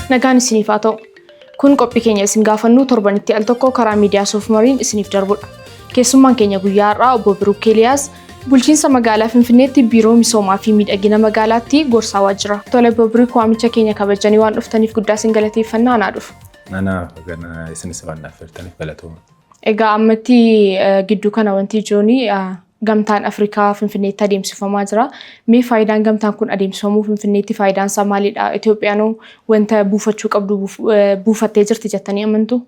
Nagaan isiniif haa ta'u. Kun qophii keenya isin gaafannu torbanitti al tokko karaa miidiyaa Soofumariin isiniif darbudha. Keessummaan keenya guyyaa har'aa obbo Biruuk Eeliyaas bulchiinsa magaalaa Finfinneetti biiroo misoomaa fi miidhagina magaalaatti gorsaa waajjira. Tole obbo Biruuk, waamicha keenya kabajanii waan dhuftaniif guddaa isin galateeffannaa, anaa dhufu. Ana gana isinis waan affeertaniif galatooma. Egaa ammatti gidduu kana wanti ijoon Gamtaan Afrikaa Finfinneetti adeemsifamaa jira. Mee faayidaan gamtaan kun adeemsifamuu Finfinneetti faayidaan isaa maalidha? Itoophiyaan wanta buufachuu qabdu buufattee jirti jettanii amantu?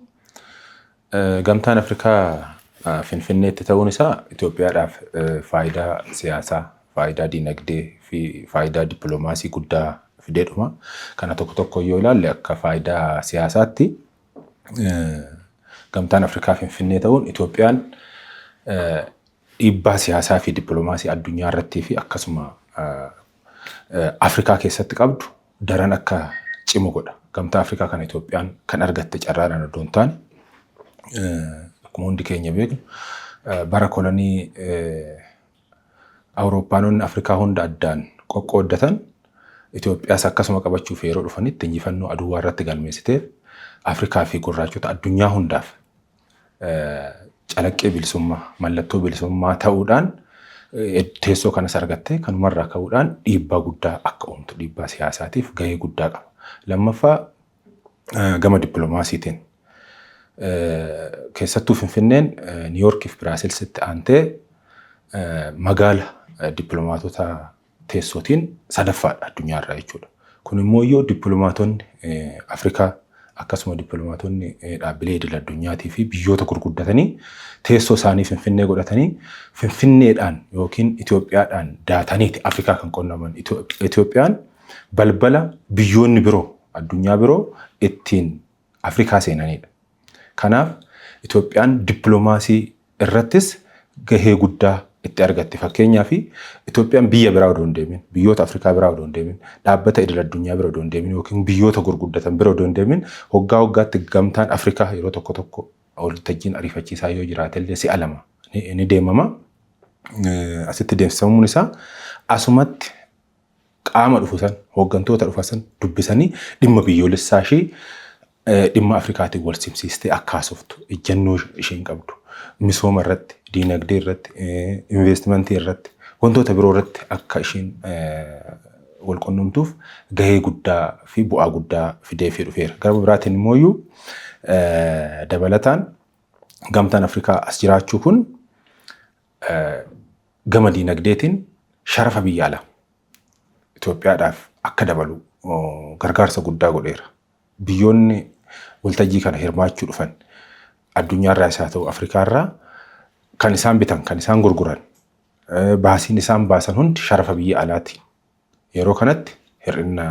Gamtaan Afrikaa Finfinneetti ta'uun isaa Itoophiyaadhaaf faayidaa siyaasaa, faayidaa dinagdee fi faayidaa dippiloomaasii guddaa fidee dhuma. Kana tokko tokko yoo ilaalle, akka faayidaa siyaasaatti Gamtaan Afrikaa Finfinnee ta'uun Itoophiyaan dhiibbaa siyaasaa fi dippiloomaasii addunyaa irrattii fi akkasuma Afrikaa keessatti qabdu daran akka cimu godha. Gamtaa Afrikaa kana Itoophiyaan kan argatte carraadhaan odoo hin taane, akkuma hundi keenya beeknu, bara kolonii Awurooppaanonni Afrikaa hunda addaan qoqqooddatan, Itoophiyaas akkasuma qabachuuf yeroo dhufanitti injifannoo Aduwaa irratti galmeessiteef Afrikaa fi gurraachota addunyaa hundaaf calaqqee bilisummaa, mallattoo bilisummaa ta'uudhaan teessoo kanas argattee, kanumarraa ka'uudhaan dhiibbaa guddaa akka uumtu dhiibbaa siyaasaatiif gahee guddaa qaba. Lammaffaa, gama dippiloomaasiitiin keessattuu Finfinneen Niiyoorkii fi Biraasilsitti aantee magaala dippiloomaatota teessootiin sadaffaadha addunyaarraa jechuudha. Kun immoo iyyuu dippiloomaatonni Afrikaa, akkasuma dippiloomaatonni dhaabbilee idil addunyaatii fi biyyoota gurguddatanii teessoo isaanii Finfinnee godhatanii, Finfinneedhaan yookiin Itoophiyaadhaan daataniiti Afrikaa kan qonnaman. Itoophiyaan balbala biyyoonni biroo, addunyaa biroo ittiin Afrikaa seenanidha. Kanaaf Itoophiyaan dippiloomaasii irrattis gahee guddaa itti argatti. Fakkeenyaaf, Itoophiyaan biyya biraa odoo hin deemin, biyyoota Afrikaa biraa odoo hin deemin, dhaabbata idil addunyaa bira odoo hin deemin yookiin biyyoota gurguddatan bira odoo hin deemin, waggaa waggaatti Gamtaan Afrikaa yeroo tokko tokko waltajjiin ariifachiisaa yoo jiraate illee si'a lama ni deemama. Asitti deemsifamuun isaa asumatti qaama dhufu san, hooggantoota dhufa san dubbisanii, dhimma biyyoolessaa ishee dhimma Afrikaatiin wal simsiistee akka haasoftu, ejjennoo isheen qabdu misooma irratti, diinagdee irratti, investimentii irratti, wantoota biroo irratti akka isheen wal qunnamtuuf gahee guddaa fi bu'aa guddaa fideefii dhufeera. Gara biraatiin immoo dabalataan Gamtaan Afrikaa as jiraachuu kun gama diinagdeetiin sharafa biyya alaa Itoophiyaadhaaf akka dabalu gargaarsa guddaa godheera. Biyyoonni waltajjii kana hirmaachuu dhufan addunyaarraa isaa ta'u Afrikaarraa, kan isaan bitan, kan isaan gurguran, baasiin isaan baasan hundi sharafa biyya alaati. Yeroo kanatti hir'ina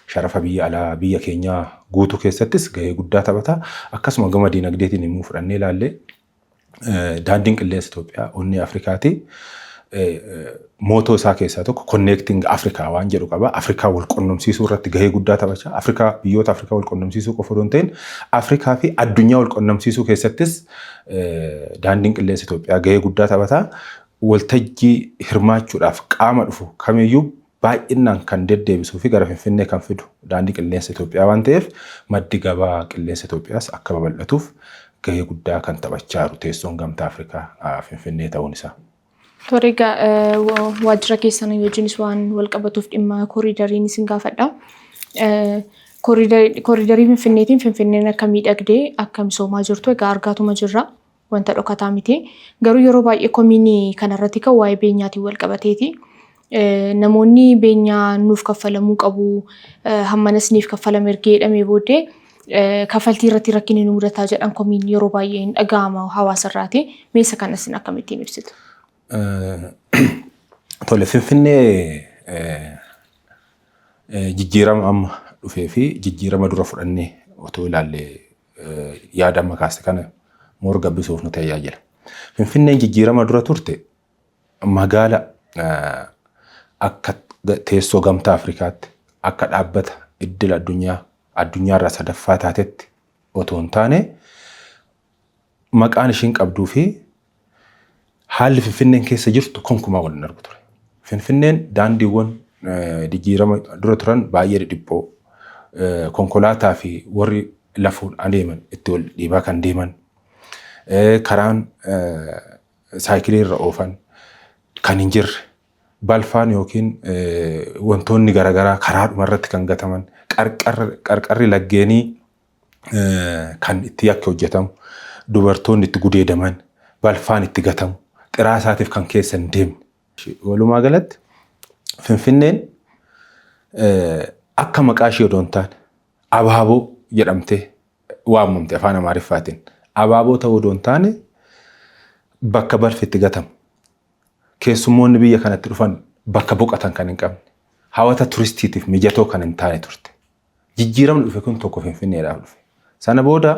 sharafa biyya alaa biyya keenyaa guutuu keessattis gahee guddaa taphata. Akkasuma gama diinagdeetiin immoo fudhannee ilaallee, daandiin qilleensa Itoophiyaa onnee Afrikaati. Motto isaa keessaa tokko "Connecting Africa" waan jedhu qaba. Afrikaa wal qunnamsiisuu irratti gahee guddaa taphachaa. Afrikaa, biyyoota Afrikaa wal qunnamsiisuu qofa odoo hin ta'in, Afrikaa fi addunyaa wal qunnamsiisuu keessattis daandiin qilleensa Itoophiyaa gahee guddaa taphata. Waltajjii hirmaachuudhaaf qaama dhufu kamiyyuu baay'inaan kan deddeebisuu fi gara Finfinnee kan fidu daandii qilleensa Itoophiyaa waan ta'eef, maddi gabaa qilleensa Itoophiyaas akka babal'atuuf gahee guddaa kan taphachaa jiru teessoon Gamtaa Afrikaa Finfinnee ta'uun isaa. Tole, egaa waajjira keessan wajjinis waan wal qabatuuf dhimma kooriidariin isin gaafadha. Kooriidarii Finfinneetiin Finfinneen akka miidhagdee akka misoomaa jirtu egaa argaatuma jirra. Wanta dhokataa miti. Garuu yeroo baay'ee komiin kanarratti kan waa'ee beenyaatiin wal qabateeti. Namoonni beenyaa nuuf kaffalamuu qabu, hammanas niif kaffalame erga jedhamee booddee kaffaltii irratti rakkinni nu mudataa jedhan komiin yeroo baay'ee hin dhaga'ama hawaasa irraati. Mee isa kanas akkamittiin ibsitu? Tole, Finfinnee jijjiirama amma dhufee fi jijjiirama dura fudhannee otoo ilaalle, yaada amma kaaste kana more gabbisuuf nu tajaajila. Finfinneen jijjiirama dura turte magaala akka teessoo Gamtaa Afrikaatti, akka dhaabbata idil addunyaa addunyaarraa sadaffaa taatetti otoo hin taane, maqaan ishiin qabduu fi haalli Finfinneen keessa jirtu konkumaa wal hin argu ture. Finfinneen daandiiwwan jijjiirama dura turan baay'ee dhidhiphoo. Konkolaataa fi warri lafuun adeeman itti wal dhiibaa kan deeman, karaan saayikilii irra oofan kan hin jirre, balfaan yookiin wantoonni garaagaraa karaadhuma irratti kan gataman, qarqarri laggeenii kan itti yakki hojjetamu, dubartoonni itti gudeedaman, balfaan itti gatamu, xiraasaatiif kan keessa hin deemne. Walumaa galatti Finfinneen akka maqaa ishee odoo hin taane abaaboo jedhamtee waamamte afaan Amaariffaatiin. Abaaboo ta'uu odoo hin taane bakka balfi itti gatamu, keessummoonni biyya kanatti dhufan bakka boqotan kan hin qabne, hawwata turistiitiif mijatoo kan hin taane turte. Jijjiiramni dhufe kun tokko Finfinneedhaaf dhufe. Sana booda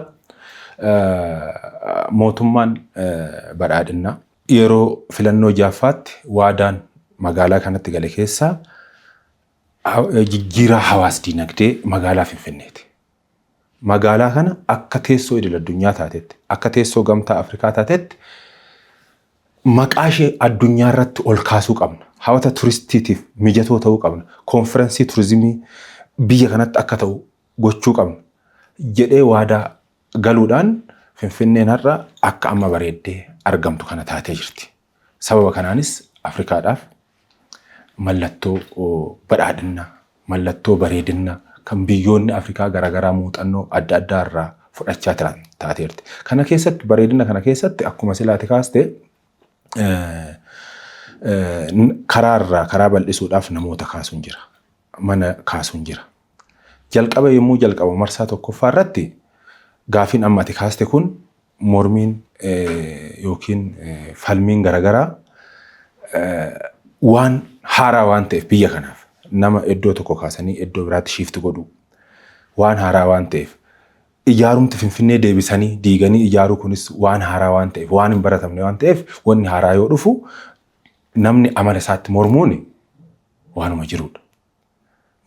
mootummaan badhaadhinnaa yeroo filannoo ja'affaatti waadaan magaalaa kanatti gale keessaa jijjiiraa hawaas dinagdee magaalaa Finfinneeti. Magaalaa kana akka teessoo idil addunyaa taatetti, akka teessoo gamtaa Afrikaa taatetti maqaa ishee addunyaa irratti ol kaasuu qabna. Hawwata turistiitiif mijatoo ta'uu qabna. Konferensii turizimii biyya kanatti akka ta'u gochuu qabna jedhee waadaa galuudhaan Finfinneen har'a akka amma bareeddee argamtu kana taatee jirti. Sababa kanaanis Afrikaadhaaf mallattoo badhaadhinnaa, mallattoo bareedinnaa kan biyyoonni Afrikaa garaagaraa muuxannoo adda addaa irraa fudhachaa turan taateerti. Kana keessatti, bareedina kana keessatti, akkuma silaati kaaste, karaa irraa karaa bal'isuudhaaf namoota kaasuun jira. Mana kaasuun jira. Jalqaba yommuu jalqabu marsaa tokkoffaa irratti gaafiin amma ati kaaste kun, mormiin yookiin falmiin garaagaraa waan haaraa waan ta'eef, biyya kanaaf nama iddoo tokko kaasanii iddoo biraatti shift godhu waan haaraa waan ta'eef, ijaarumti Finfinnee deebisanii diiganii ijaaruu kunis waan haaraa waan ta'eef, waan hin baratamne waan ta'eef, wanni haaraa yoo dhufu namni amala isaatti mormuun waanuma jirudha.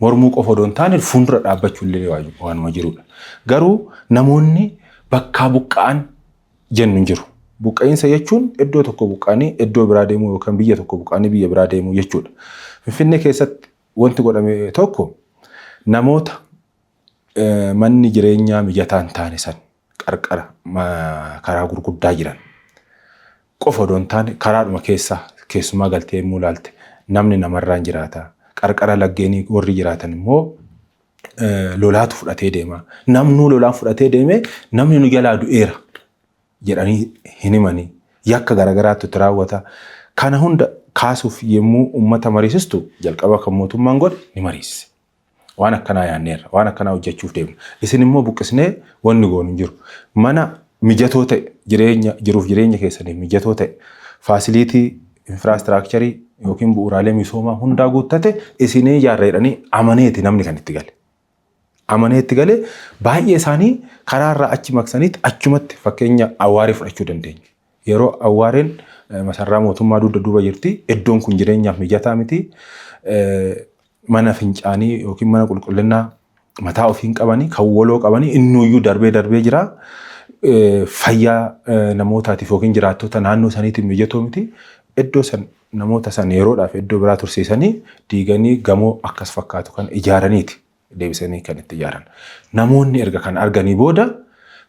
Mormuu qofa odoo hin taane fuuldura dhaabbachuu illee waanuma jirudha. Garuu namoonni bakkaa buqqa'an jennu hin jiru. Buqqa'iinsa jechuun iddoo tokko buqqa'anii iddoo biraa deemuu yookaan biyya tokko buqqa'anii biyya biraa deemuu jechuudha. Finfinnee keessatti wanti godhame tokko namoota manni jireenyaa mijataa hin taane san qarqara karaa gurguddaa jiran qofa odoo hin taane karaadhuma keessaa keessumaa galtee yommuu ilaalte namni namarraan jiraata. Qarqara laggeenii warri jiraatan immoo lolaatu fudhatee deema. Namnuu lolaan fudhatee deemee namni nu jalaa du'eera jedhanii hin himanii. Yakka garaagaraatu itti raawwata. Kana hunda kaasuuf yommuu uummata mariisistu jalqaba kan mootummaan godhe ni mariisise. Waan akkanaa yaanneerra, waan akkanaa hojjechuuf deemna. Isin immoo buqqisnee wanni goonu hin jiru. Mana mijatoo ta'e, jireenya jiruuf jireenya keessaniif mijatoo ta'e, facility infrastructure yookiin bu'uuraalee misoomaa hundaa guuttate isinii ijaarra jedhanii amaneeti namni kan itti gale. Amanee itti galee baay'ee isaanii karaarraa achi maqsaniitti achumatti, fakkeenya Awwaaree fudhachuu dandeenya. Yeroo Awwaareen masaraa mootummaa dugda duuba jirti. Iddoon kun jireenyaaf mijataa miti. Mana fincaanii yookiin mana qulqullinnaa mataa ofiin qabanii kan waloo qabanii innuyyuu darbee darbee jira. Fayyaa namootaatiif yookiin jiraattota naannoo saniitiif mijatoo miti. Iddoo san namoota san yeroodhaaf iddoo biraa tursiisanii diiganii gamoo akkas fakkaatu kan ijaaraniiti deebisanii kan itti ijaaran. Namoonni erga kan arganii booda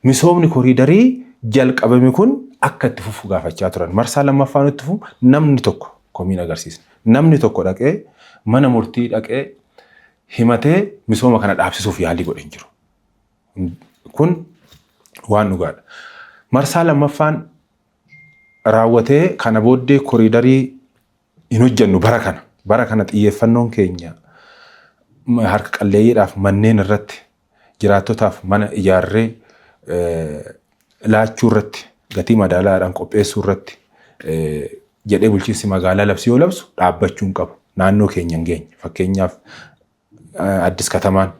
misoomni koriidarii jalqabame kun akka itti fufu gaafachaa turan. Marsaa lammaffaan itti fufu namni tokko komiin agarsiisne. Namni tokko dhaqee mana murtii dhaqee himatee misooma kana dhaabsisuuf yaalii godhe hin jiru. Kun waan dhugaadha. Marsaa lammaffaan raawwatee kana booddee koriidarii hin hojjennu bara kana. Bara kana xiyyeeffannoon keenya harka qalleeyyiidhaaf manneen irratti, jiraattotaaf mana ijaarree laachuu irratti, gatii madaalaadhaan qopheessuu irratti jedhee bulchiinsi magaalaa labsi yoo labsu dhaabbachuu hin qabu. Naannoo keenya hin geenye. Fakkeenyaaf, Addis Katamaan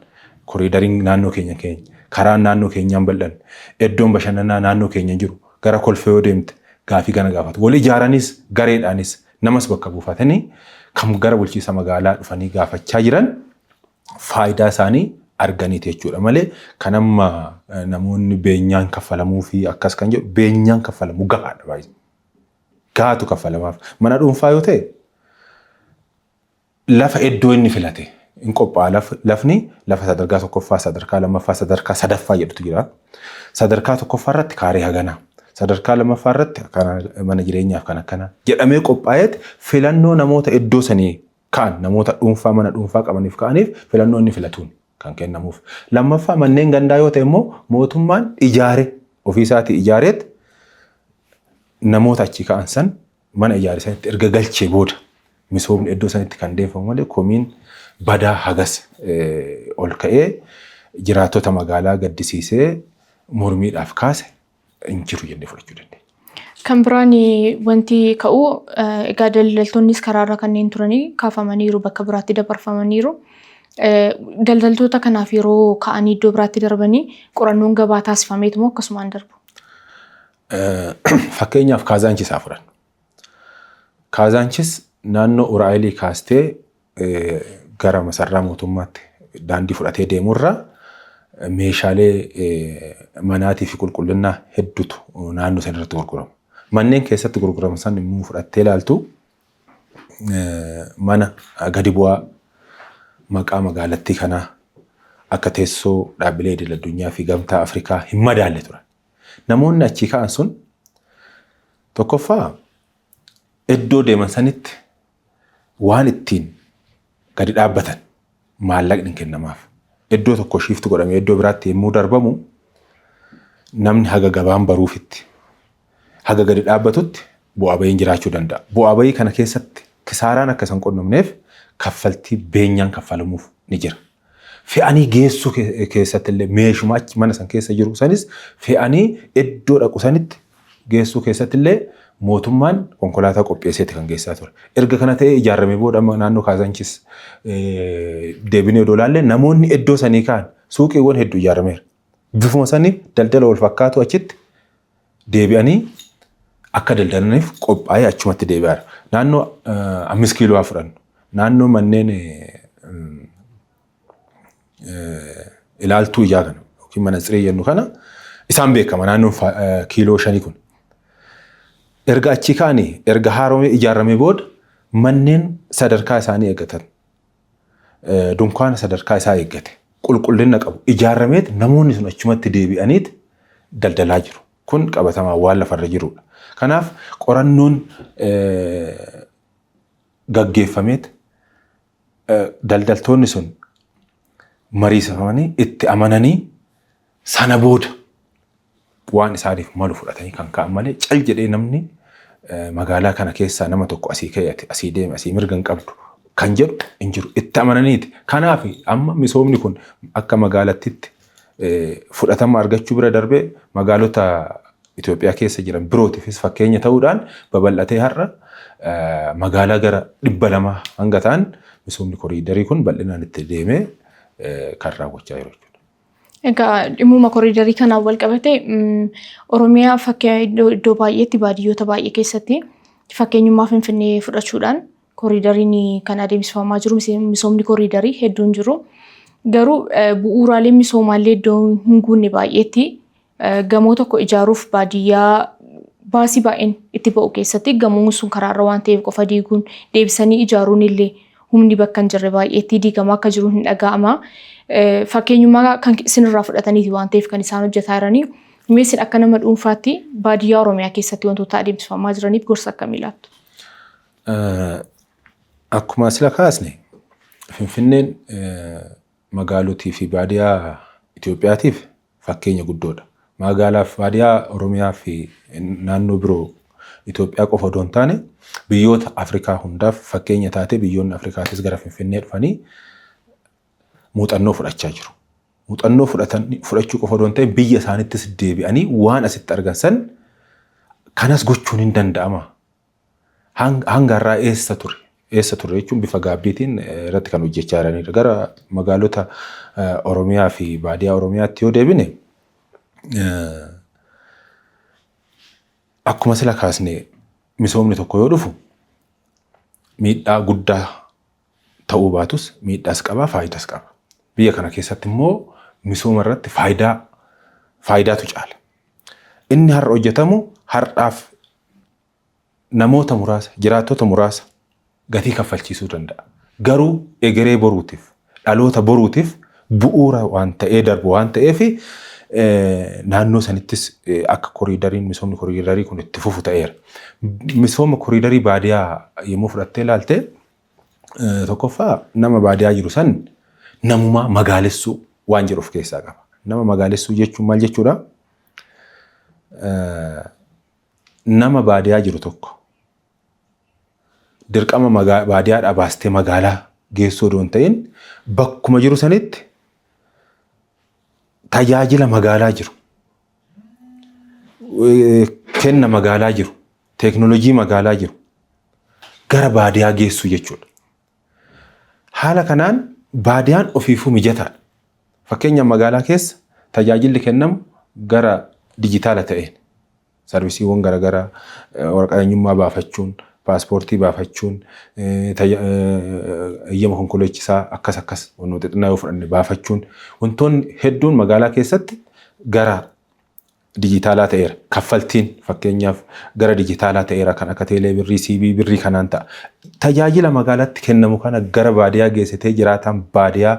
koriidariin naannoo keenya keenya, karaan naannoo keenyaan bal'an, iddoon bashannanaa naannoo keenya jiru, gara Kolfee yoo deemte gaafii kana gaafatu. Wal ijaaranis gareedhaanis namas bakka buufatanii kan gara bulchiinsa magaalaa dhufanii gaafachaa jiran faayidaa isaanii arganiiti jechuudha malee kan amma namoonni beenyaan kaffalamuu fi akkas kan jedhu, beenyaan kaffalamu gahaadha baay'ee. Gahaatu kaffalamaaf. Mana dhuunfaa yoo ta'e lafa iddoo inni filate Hin qophaa'a lafni lafa sadarkaa tokkoffaa, sadarkaa lammaffaa, sadarkaa sadaffaa jedhutu jira. Sadarkaa tokkoffaa irratti kaaree haganaa, sadarkaa lammaffaa irratti mana jireenyaaf kan akkanaa jedhamee qophaa'eet filannoo namoota iddoo sanii ka'an, namoota dhuunfaa mana dhuunfaa qabaniif ka'aniif filannoo inni filatuun kan kennamuuf. Lammaffaa, manneen gandaa yoo ta'e immoo mootummaan ijaare, ofiisaatii ijaareet namoota achi ka'an san mana ijaare sanitti erga galchee booda misoomni iddoo sanitti kan deemfamu malee komiin badaa hagas ol ka'ee jiraattota magaalaa gaddisiisee mormiidhaaf kaase hin jiru jennee fudhachuu dandeenya. Kan biraan wanti ka'u, egaa daldaltoonnis karaarra kanneen turanii kaafamaniiru, bakka biraatti dabarfamaniiru. Daldaltoota kanaaf yeroo ka'anii iddoo biraatti darbanii qorannoon gabaa taasifameetu moo akkasumaan darbu? Fakkeenyaaf Kaazaanchis haa fudhannu. Kaazaanchis naannoo Uraa'elii kaastee gara masarraa mootummaatti daandii fudhatee deemurra meeshaalee manaatii fi qulqullinnaa hedduutu naannoo sana irratti gurguramu. Manneen keessatti gurguraman san immoo fudhattee ilaaltu, mana gadi bu'aa maqaa magaalattii kanaa akka teessoo dhaabbilee idil addunyaa fi Gamtaa Afrikaa hin madaalle turan. Namoonni achii ka'an sun tokkoffaa iddoo deeman sanitti waan ittiin gadi dhaabbatan maallaqni hin kennamaaf. Iddoo tokko shift godhamee iddoo biraatti yommuu darbamu namni haga gabaan baruufitti, haga gadi dhaabbatutti bu'aa bahiin jiraachuu danda'a. Bu'aa bahii kana keessatti kisaaraan akka isaan qunnamneef kaffaltii beenyaan kaffalamuuf ni jira. Fe'anii geessuu keessatti illee, meeshuma achi mana san keessa jiru sanis fe'anii iddoo dhaqu sanitti geessuu keessatti illee mootummaan konkolaataa qopheesseeti kan geessaa ture. Erga kana ta'ee ijaaramee booda amma naannoo Kaazaanchis deebinee odoo ilaalle, namoonni iddoo sanii ka'an suuqiiwwan hedduu ijaarameera. Bifuma saniif daldala wal fakkaatu achitti deebi'anii akka daldalaniif qophaa'ee achumatti deebi'aara. Naannoo 5 kiiloo haa fudhannu. Naannoo manneen ilaaltuu ijaa kana yookiin mana tsiree jennu kana isaan beekama naannoon kiiloo 5 kun. Erga achi ka'anii, erga haaromee ijaaramee booda manneen sadarkaa isaanii eeggatan, dunkaana sadarkaa isaa eeggate qulqullina qabu ijaarameet namoonni sun achumatti deebi'aniit daldalaa jiru. Kun qabatamaa waan lafarra jirudha. Kanaaf qorannoon gaggeeffameet daldaltoonni sun mariisifamanii, itti amananii, sana booda waan isaaniif malu fudhatanii kan ka'an malee cal jedhee namni magaalaa kana keessaa nama tokko asii ka'e, asii deeme, asii mirga hin qabdu kan jedhu hin jiru. Itti amananiiti. Kanaaf amma misoomni kun akka magaalattitti fudhatama argachuu bira darbee magaalota Itoophiyaa keessa jiran birootiifis fakkeenya ta'uudhaan babal'atee har'a magaalaa gara 200 hanga ta'an misoomni koriidarii kun bal'inaan itti deemee kan raawwachaa jiru jechuudha. Egaa dhimmuma koriidarii kanaan wal qabate, Oromiyaa fakkii iddoo baay'eetti, baadiyyoota baay'ee keessatti fakkeenyummaa Finfinnee fudhachuudhaan koriidariin kan adeemsifamaa jiru, misoomni koriidarii hedduun jiru. Garuu bu'uuraaleen misoomaallee iddoo hin guunne baay'eetti gamoo tokko ijaaruuf baadiyyaa baasii baay'een itti ba'u keessatti gamoon sun karaarra waan ta'eef qofa diiguun, deebisanii ijaaruun illee humni bakka hin jirre baay'eetti diigamaa akka jiru hin dhaga'ama. Fakkeenyummaa kan isinirraa fudhataniiti waan ta'eef kan isaan hojjetaa jiranii. Mee isin akka nama dhuunfaatti baadiyyaa Oromiyaa keessatti wantoota adeemsifamaa jiraniif gorsa akkamii laattu? Akkuma sila kaasne, Finfinneen magaalotii fi baadiyyaa Itoophiyaatiif fakkeenya guddoodha. Magaalaa fi baadiyyaa Oromiyaa fi naannoo biroo Itoophiyaa qofa odoo hin taane biyyoota Afrikaa hundaaf fakkeenya taatee biyyoonni Afrikaatis gara Finfinnee dhufanii muuxannoo fudhachaa jiru. Muuxannoo fudhachuu qofa odoo hin ta'in biyya isaanittis deebi'anii waan asitti argan san kanas gochuun hin danda'ama. Hanga har'aa eessa ture? Eessa ture jechuun bifa gaabbiitiin irratti kan hojjechaa jiranidha. Gara magaalota Oromiyaa fi baadiyyaa Oromiyaatti yoo deebine, akkuma sila kaasne, misoomni tokko yoo dhufu miidhaa guddaa ta'uu baatus miidhaas qaba, faayidaas qaba. Biyya kana keessatti immoo misooma irratti faayidaatu caala. Inni har'a hojjetamu har'aaf namoota muraasa, jiraattota muraasa gatii kaffalchiisuu danda'a. Garuu egeree boruutiif Dhaloota boruutiif bu'uura waan ta'ee darbu waan ta'eef naannoo sanittis akka koriidariin misoomni koriidarii kun itti fufu ta'eera. Misooma koriidarii baadiyaa yommuu fudhattee ilaalte, tokkoffaa nama baadiyaa jiru san namumaa magaalessuu waan jedhu of keessaa qaba. Nama magaalessuu jechuun maal jechuudha? Nama baadiyaa jiru tokko dirqama baadiyaadhaa baastee magaalaa geessuu odoo hin ta'in, bakkuma jiru sanitti tajaajila magaalaa jiru, kenna magaalaa jiru, teeknoolojii magaalaa jiru gara baadiyaa geessuu jechuudha. Haala kanaan baadiyaan ofiifuu mijataadha. Fakkeenyaaf, magaalaa keessa tajaajilli kennamu gara dijitaala ta'een sarvisiiwwan garaagaraa, waraqaa eenyummaa baafachuun, paaspoortii baafachuun, eeyyama konkolaachisaa akkas akkas wantoota xixinnaa yoo fudhanne baafachuun, wantoonni hedduun magaalaa keessatti gara dijitaalaa ta'eera. Kaffaltiin fakkeenyaaf gara dijitaalaa ta'eera, kan akka teelee birrii, CBE birrii kanaan ta'a. Tajaajila magaalaatti kennamu kana gara baadiyaa geessitee jiraataan baadiyaa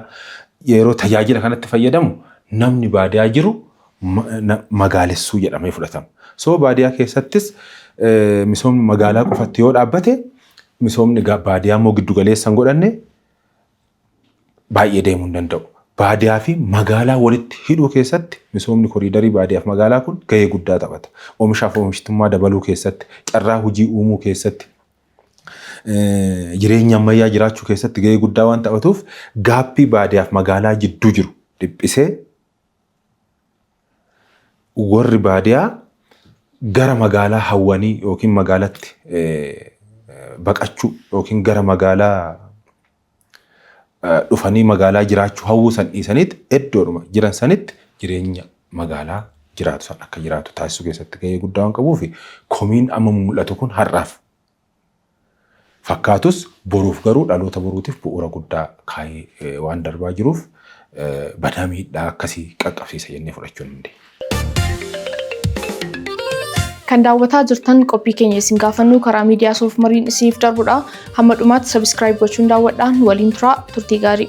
yeroo tajaajila kanatti fayyadamu namni baadiyaa jiru magaalessuu jedhamee fudhatama. So baadiyaa keessattis misoomni magaalaa qofatti yoo dhaabbate, misoomni baadiyaa immoo giddu galeessa hin godhanne, baay'ee deemuu hin danda'u. Baadiyaa fi magaalaa walitti hidhuu keessatti misoomni koriidarii baadiyaa fi magaalaa kun gahee guddaa taphata. Oomishaaf oomishtummaa dabaluu keessatti, carraa hojii uumuu keessatti, jireenya ammayyaa jiraachuu keessatti gahee guddaa waan taphatuuf, gaappii baadiyaa fi magaalaa jidduu jiru dhiphisee warri baadiyaa gara magaalaa hawwanii yookiin magaalatti baqachuu yookiin gara magaalaa dhufanii magaalaa jiraachuu hawwuu san dhiisanitti iddoodhuma jiran sanitti jireenya magaalaa jiraatu san akka jiraatu taasisuu keessatti gahee guddaa waan qabuuf, komiin amma mul'atu kun har'aaf fakkaatus, boruuf garuu dhaloota boruutiif bu'uura guddaa kaayee waan darbaa jiruuf badaa miidhaa akkasii qaqqabsiisa jennee fudhachuu hin dandeenya. Kan daawwataa jirtan qophii keenya isin gaafannu karaa miidiyaa Soof Mariin isiniif darbudha. Hamma dhumaatti subscribe gochuun daawwadhaan waliin turaa, turtii gaarii.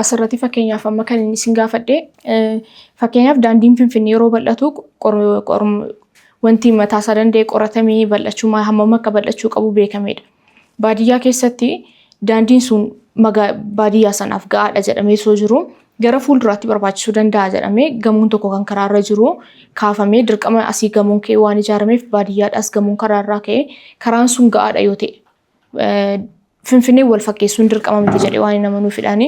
Asirratti fakkeenyaaf amma kan inni isin gaafadhe, fakkeenyaaf daandiin Finfinnee yeroo bal'atu wanti mataa isaa danda'e qoratamee bal'achuu hammam akka bal'achuu qabu beekamedha. Baadiyyaa keessatti daandiin sun baadiyyaa sanaaf ga'aadha jedhamee osoo jiru, gara fuulduraatti barbaachisuu danda'a jedhamee gamoon tokko kan karaarra jiru kaafamee, dirqama asii gamoon ka'ee waan ijaarameef baadiyyaadhaas gamoon karaarraa ka'ee, karaan sun ga'aadha yoo ta'e, Finfinnee wal fakkeessuun dirqama miti jedhee waan hin amanuufidhaani.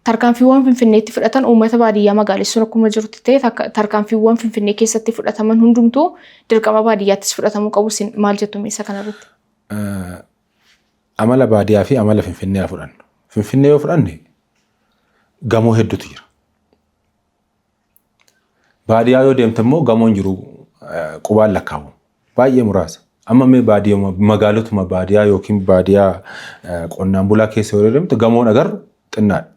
Tarkaanfiiwwan Finfinneetti fudhatan uummata baadiyyaa magaalessuun akkuma jirutti ta'e, tarkaanfiiwwan Finfinnee keessatti fudhataman hundumtuu dirqama baadiyyaattis fudhatamuu qabu. Isin maal jettu meessa kanarratti? Amala baadiyyaa fi amala Finfinnee haa fudhannu. Finfinnee yoo fudhanne gamoo hedduutu jira. Baadiyyaa yoo deemte immoo gamoon jiru qubaan lakkaa'amu. Baay'ee muraasa. Amma mee baadiyyaa, magaalotuma baadiyyaa yookiin baadiyyaa qonnaan bulaa keessa yoo deemte gamoon agarru xinnaadha.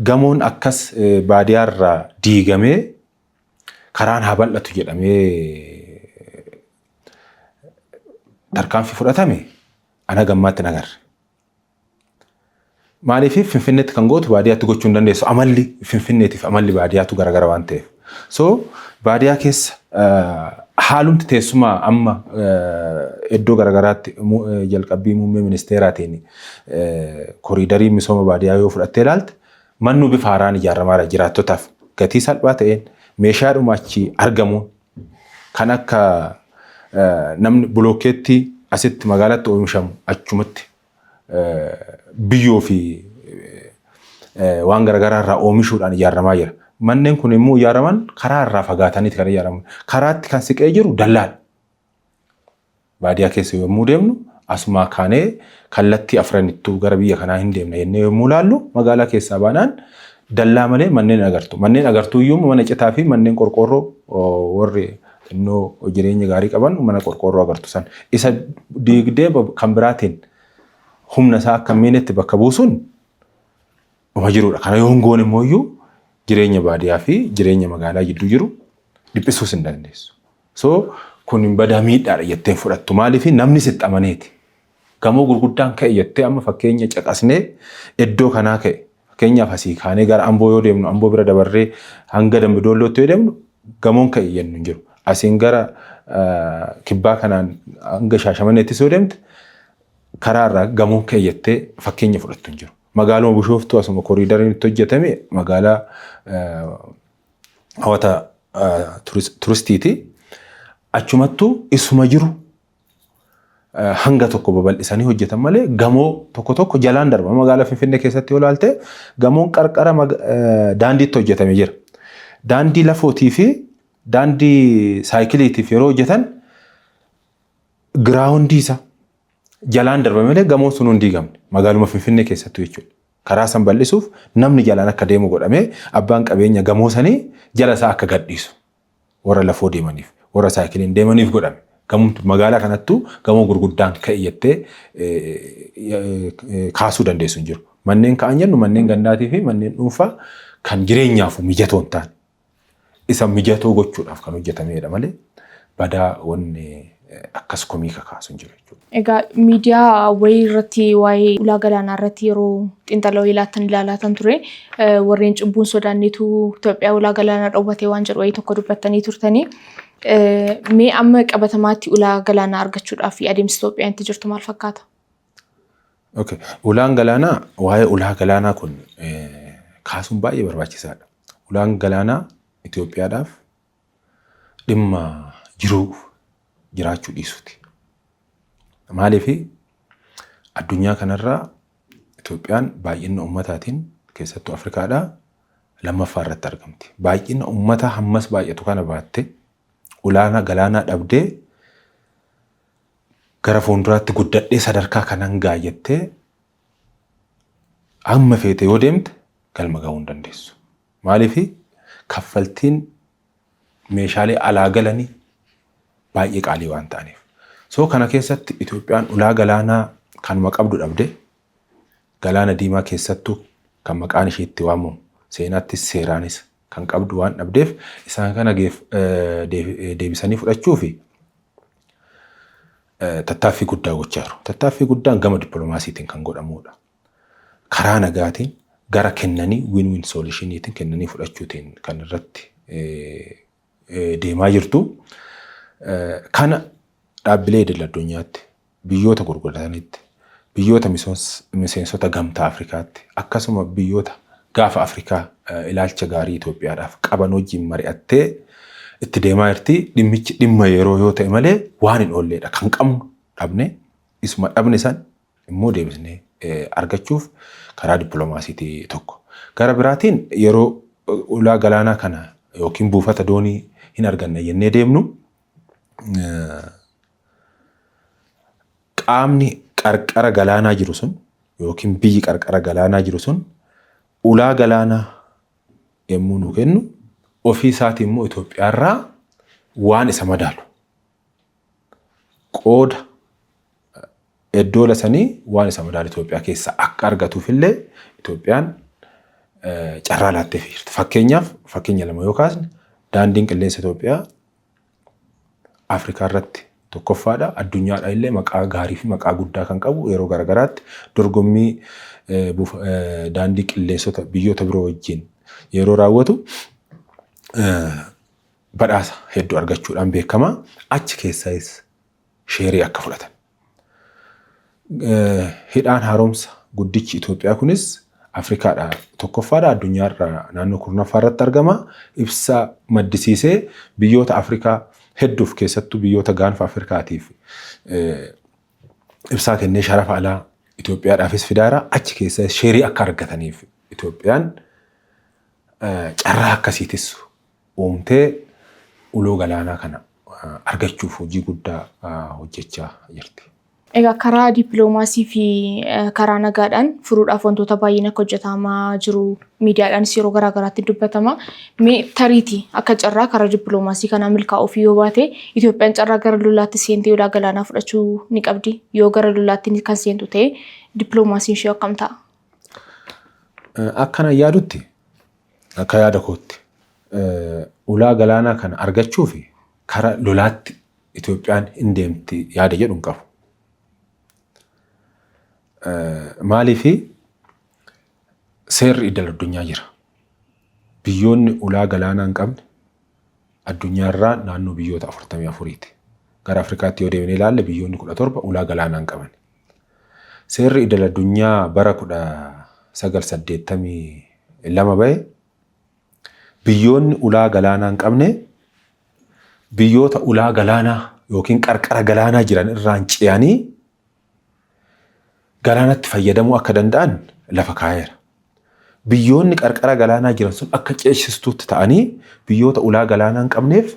Gamoon akkas baadiyyaarraa diigamee karaan haa bal'atu jedhamee tarkaanfii fudhatame ana gammaatti hin agarre. Maaliif? Finfinneetti kan gootu baadiyyaatti gochuu hin dandeessu. Amalli Finfinneetiif amalli baadiyyaatu garagara waan ta'eef. So baadiyyaa keessa haalumti teessumaa amma iddoo garagaraatti jalqabbii muummee ministeeraatiin koriidarii misooma baadiyyaa yoo fudhattee ilaalte, mannu bifa haaraan ijaaramaadha, jiraattotaaf gatii salphaa ta'een, meeshaadhuma achi argamuun, kan akka namni bulookeettii asitti magaalatti oomishamu achumatti biyyoo fi waan garaagaraa irraa oomishuudhaan ijaaramaa jira. Manneen kun immoo ijaaraman karaa irraa fagaataniiti kan ijaaraman. Karaatti kan siqee jiru dallaadha. Baadiyyaa keessa yommuu deemnu, asumaa kaanee kallattii afranittuu gara biyya kanaa hin deemna jennee yommuu ilaallu, magaalaa keessaa baanaan dallaa malee manneen agartu. Manneen agartuu iyyuu mana citaa fi manneen qorqoorroo, warri xinnoo jireenya gaarii qaban mana qorqoorroo agartu san. Isa diigdee kan biraatiin humna isaa akka hin miinetti bakka buusuun dhuma jirudha. Kana yoo hin goone immoo iyyuu jireenya baadiyyaa fi jireenya magaalaa jidduu jiru dhiphisuus hin dandeessu. So kun badaa miidhaadha jettee fudhattu. Maaliif? Namni sitti amaneeti. Gamoo gurguddaan ka'e jettee amma fakkeenya caqasnee iddoo kanaa ka'e. Fakkeenyaaf, asii kaanee gara Amboo yoo deemnu, Amboo bira dabarree hanga Dambidoollootti yoo deemnu, gamoon ka'e jennu hin jiru. Asiin gara kibbaa kanaan hanga Shaashamanneettis yoo deemte, karaa irraa gamoon ka'e jettee fakkeenya fudhattu hin jiru. Magaaluma Bishooftuu asuma koriidariin itti hojjetame magaalaa hawwata turistiiti. Achumattuu isuma jiru hanga tokko babal'isanii hojjetan malee gamoo tokko tokko jalaan darba. Magaalaa Finfinnee keessatti yoo ilaalte, gamoon qarqara daandiitti hojjetame jira. Daandii lafootii fi daandii saayikiliitiif yeroo hojjetan ground isaa jalaan darba malee gamoon sun hin diigamne, magaaluma Finfinnee keessattuu jechuudha. Karaa san bal'isuuf namni jalaan akka deemu godhamee, abbaan qabeenya gamoo sanii jala isaa akka gadhiisu warra lafoo deemaniif, warra saayikiliin deemaniif godhame. Gamoon magaalaa kanattuu gamoo gurguddaan ka'e jettee kaasuu dandeessu hin jiru. Manneen ka'an jennu manneen gandaatii fi manneen dhuunfaa kan jireenyaaf mijatoo hin taane. Isa mijatoo gochuudhaaf kan hojjetamedha malee badaa wanni akkas komii kakaasu hin jiru jechuudha. Egaa miidiyaa wayii irratti waa'ee ulaa galaanaa irratti yeroo xiinxala wayii laattan ilaalaatan ture. Warreen cubbuun sodaannetu Itoophiyaa ulaa galaanaa dhowwatee waan jedhu wayii tokko dubbattanii turtanii. Mee amma qabatamaatti ulaa galaanaa argachuudhaaf adeemsi Itoophiyaan itti jirtu maal fakkaata? Okay. Ulaan galaanaa, waa'ee ulaa galaanaa kun kaasuun baay'ee barbaachisaadha. Ulaan galaanaa Itoophiyaadhaaf dhimma jiruu jiraachuu dhiisuuti. Maaliif? Addunyaa kanarraa Itoophiyaan baay'ina uummataatiin keessattuu Afrikaadhaa lammaffaa irratti argamti. Baay'ina uummataa hammas baay'atu kana baatte ulaana galaanaa dhabdee gara fuulduraatti guddadhee sadarkaa kanan gaayyattee hamma feete yoo deemte galma gahuu hin dandeessu. Maaliif? Kaffaltiin meeshaalee alaa galanii baay'ee qaalii waan ta'aniif. So kana keessatti Itoophiyaan ulaa galaanaa kanuma qabdu dhabde, Galaana Diimaa keessattuu kan maqaan ishee itti waamamu seenaattis seeraanis kan qabdu waan dhabdeef, isaan kana deebisanii fudhachuu fi tattaaffii guddaa gochaa jiru. Tattaaffii guddaan gama dippiloomaasiitiin kan godhamudha. Karaa nagaatiin gara kennanii win-win solutioniitiin kennanii fudhachuutiin kan irratti deemaa jirtu. Kana dhaabbilee idil addunyaatti, biyyoota gurguddatanitti, biyyoota miseensota Gamtaa Afrikaatti, akkasuma biyyoota gaafa Afrikaa ilaalcha gaarii Itoophiyaadhaaf qaban wajjin mari'attee itti deemaa jirti. Dhimmichi dhimma yeroo yoo ta'e malee waan hin oolleedha. Kan qabnu dhabne, isuma dhabne san immoo deebisnee argachuuf karaa dippiloomaasiitii tokko. Gara biraatiin yeroo ulaa galaanaa kana yookiin buufata doonii hin arganne jennee deemnu, qaamni qarqara galaanaa jiru sun yookiin biyyi qarqara galaanaa jiru sun ulaa galaanaa yommuu nu kennu, ofii isaatii immoo Itoophiyaarraa waan isa madaalu qooda eddoola sanii waan isa madaalu Itoophiyaa keessa akka argatuuf illee Itoophiyaan carraa laatteef jirti. Fakkeenyaaf, fakkeenya lama yoo kaasne, daandiin qilleensa Itoophiyaa Afrikaa irratti tokkoffaadha. Addunyaadha illee maqaa gaarii fi maqaa guddaa kan qabu, yeroo garaagaraatti dorgommii daandii qilleensota biyyoota biroo wajjin yeroo raawwatu badhaasa hedduu argachuudhaan beekama. Achi keessaayis share akka fudhatan. Hidhaan haaromsa guddichi Itoophiyaa kunis Afrikaadha tokkoffaadha, addunyaarraa naannoo 10ffaa irratti argama. Ibsa maddisiisee biyyoota Afrikaa hedduuf, keessattuu biyyoota gaanfa Afrikaatiif ibsaa kennee sharafa alaa Itoophiyaadhaafis fidaara. Achi keessa share akka argataniif Itoophiyaan carraa akkasiitis uumtee uloo galaanaa kana argachuuf hojii guddaa hojjechaa jirti. Egaa karaa dippiloomaasii fi karaa nagaadhaan furuudhaaf wantoota baay'een akka hojjetamaa jiru miidiyaadhaanis yeroo garaa garaatti dubbatama. Mee tariitii akka carraa karaa dippiloomaasii kanaa milkaa'uuf yoo baate, Itoophiyaan carraa gara lolaatti seentee ulaa galaanaa fudhachuu ni qabdi. Yoo gara lolaatti kan seentu ta'e, dippiloomaasiin ishee akkam ta'a? Akkana yaadutti, akka yaada kootti, ulaa galaanaa kana argachuuf karaa lolaatti Itoophiyaan hin deemti yaada jedhu hin qabu. Maaliifi seerri idil addunyaa jira. Biyyoonni ulaa galaanaa hin qabne addunyaarraa naannoo biyyoota 44ti. Gara Afrikaatti yoo deemnee ilaalle, biyyoonni 17 ulaa galaanaa hin qaban. Seerri idil addunyaa bara 1982 bahe biyyoonni ulaa galaanaa hin qabne biyyoota ulaa galaanaa yookiin qarqara galaanaa jiran irraan ce'anii galaanatti fayyadamuu akka danda'an lafa kaa'eera. Biyyoonni qarqara galaanaa jiran sun akka ceesistuutti ta'anii biyyoota ulaa galaanaa hin qabneef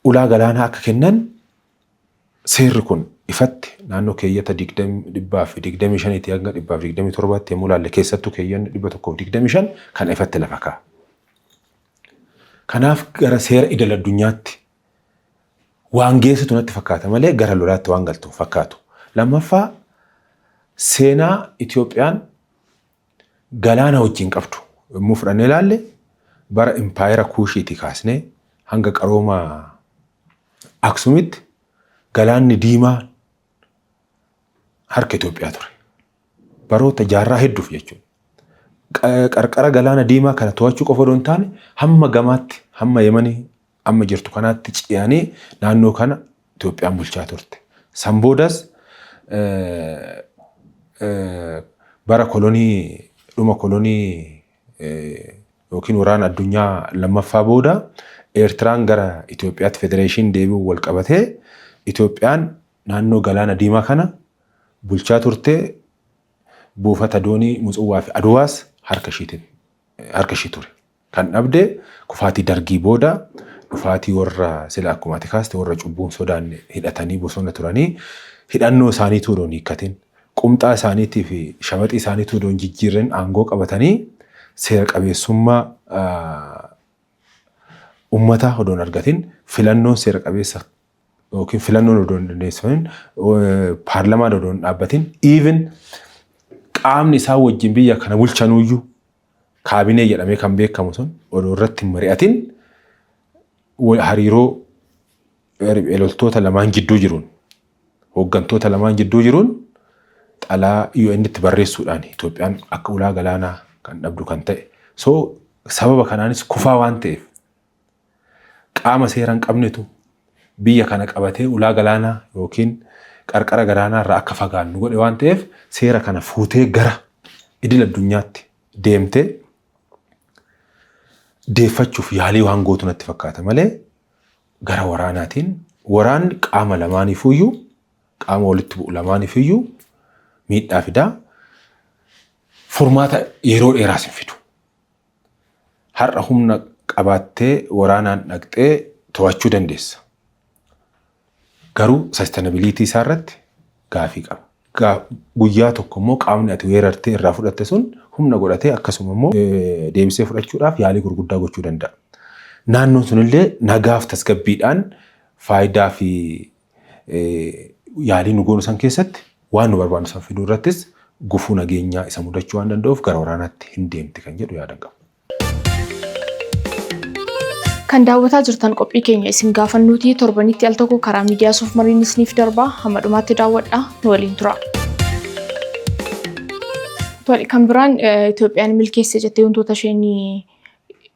ulaa galaanaa akka kennan seerri kun ifatti naannoo keeyyata 125tii hanga 127tti yommuu ilaalle, keessattuu keeyyanni 125 kan ifatti lafa kaa'a. Kanaaf gara seera idil addunyaatti waan geessitu natti fakkaata malee gara lolaatti waan galtu fakkaatu. Lammaffaa, seenaa Itoophiyaan galaana wajjin qabdu yommuu fudhannee ilaalle, bara impaayera Kuushiitii kaasnee hanga qarooma Aksumitti galaanni diimaa harka Itoophiyaa ture. Baroota jaarraa hedduuf jechuudha. Qarqara galaana diimaa kana to'achuu qofa odoo hin taane, hamma gamaatti, hamma Yemanii amma jirtu kanaatti ce'anii naannoo kana Itoophiyaan bulchaa turte. San boodas bara kolonii, dhuma kolonii yookiin waraana addunyaa lammaffaa booda Eertiraan gara Itoophiyaatti federeeshinii deebi'uun wal qabatee Itoophiyaan naannoo galaana diimaa kana bulchaa turte. Buufata doonii Mutsuwwaa fi Aduwaas harka ishii ture. Kan dhabde kufaatii Dargii booda, dhufaatii warra sila akkuma ati kaaste warra cubbuun sodaanne hidhatanii bosona turanii, hidhannoo isaaniituu odoo hin hiikkatin, qumxaa isaaniitii fi shamaxii isaaniituu odoo hin jijjiirrin aangoo qabatanii, seera qabeessummaa uummataa odoo hin argatin, filannoon seera qabeessa yookiin filannoon odoo hin dandeessifamin, paarlamaan odoo hin dhaabbatin, even qaamni isaan wajjin biyya kana bulchanuyyuu kaabinee jedhamee kan beekamu sun odoo irratti hin mari'atin, hariiroo riphee loltoota lamaan jidduu jiruun, hooggantoota lamaan jidduu jiruun, xalaa UN itti barreessuudhaan Itoophiyaan akka ulaa galaanaa kan dhabdu kan ta'e. So sababa kanaanis kufaa waan ta'eef, qaama seera hin qabnetu biyya kana qabatee ulaa galaanaa yookiin qarqara galaanaa irraa akka fagaannu godhe waan ta'eef, seera kana fuutee gara idil addunyaatti deemtee deeffachuuf yaalii waan gootu natti fakkaata malee gara waraanaatiin, waraanni qaama lamaaniifuyyuu, qaama walitti bu'u lamaaniifiyyuu miidhaa fidaa, furmaata yeroo dheeraas hin fidu. Har'a humna qabaattee waraanaan dhaqxee to'achuu dandeessa. Garuu sustainability isaa irratti gaafii qaba. Guyyaa tokko immoo qaamni ati weerartee irraa fudhatte sun humna godhatee akkasuma immoo deebisee fudhachuudhaaf yaalii gurguddaa gochuu danda'a. Naannoon sunillee nagaaf tasgabbiidhaan faayidaa fi yaalii nu goonu san keessatti waan nu barbaannu san fiduu irrattis gufuu nageenyaa isa mudachuu waan danda'uuf gara waraanaatti hin deemti kan jedhu yaadan qaba. Kan daawwataa jirtan qophii keenya isin gaafannuuti. Torbanitti al tokko karaa miidiyaa Suuf Mariin isiniif darbaa. Hamma dhumaatti daawwadhaa, nu waliin tura. Tole, kan biraan Itoophiyaan milkeesse jettee wantoota isheen